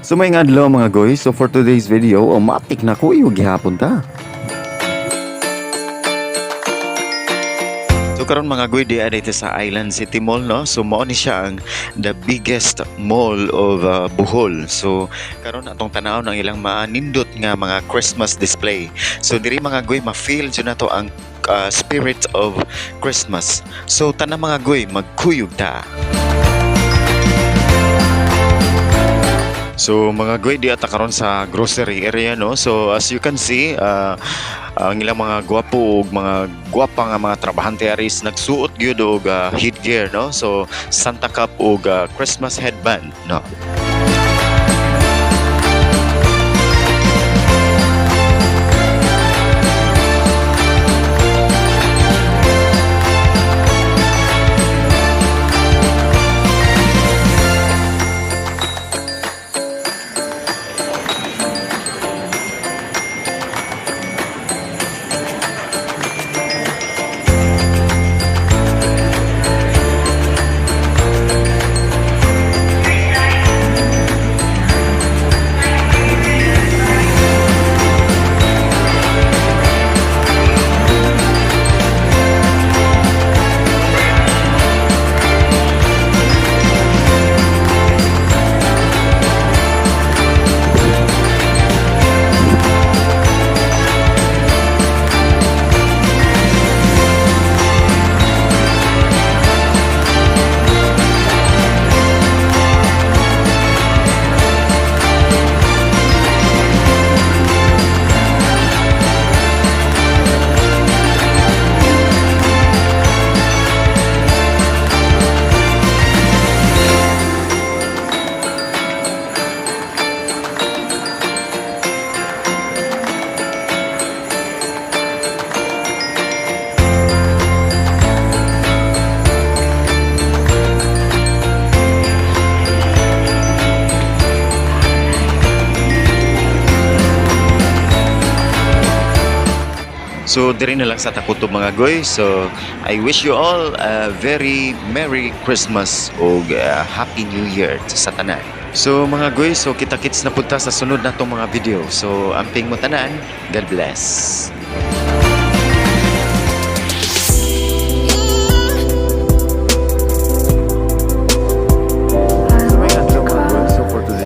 So maayong adlaw, mga goy. So for today's video, matik na kuyog gihapon ta. So karon, mga goy, di dito sa Island City Mall, no. So mao ni siya ang the biggest mall of Bohol. So karon atong tan-awon ang ilang manindot nga mga Christmas display. So diri, mga goy, ma-feel jud nato ang spirit of Christmas. So tana, mga goy, magkuyog ta. So mga goy, di ata karon sa grocery area, no. So as you can see, ang ilang mga gwapo ug mga gwapa nga mga trabahante aris nagsuot gyud og headgear, no. So Santa cap ug Christmas headband, no. So diri na lang sa ta kutob, mga goy. So I wish you all a very Merry Christmas ug Happy New Year sa tanan. So mga goy, so kita-kits na pud ta sa sunod natong mga video. So amping mo tanan. God bless.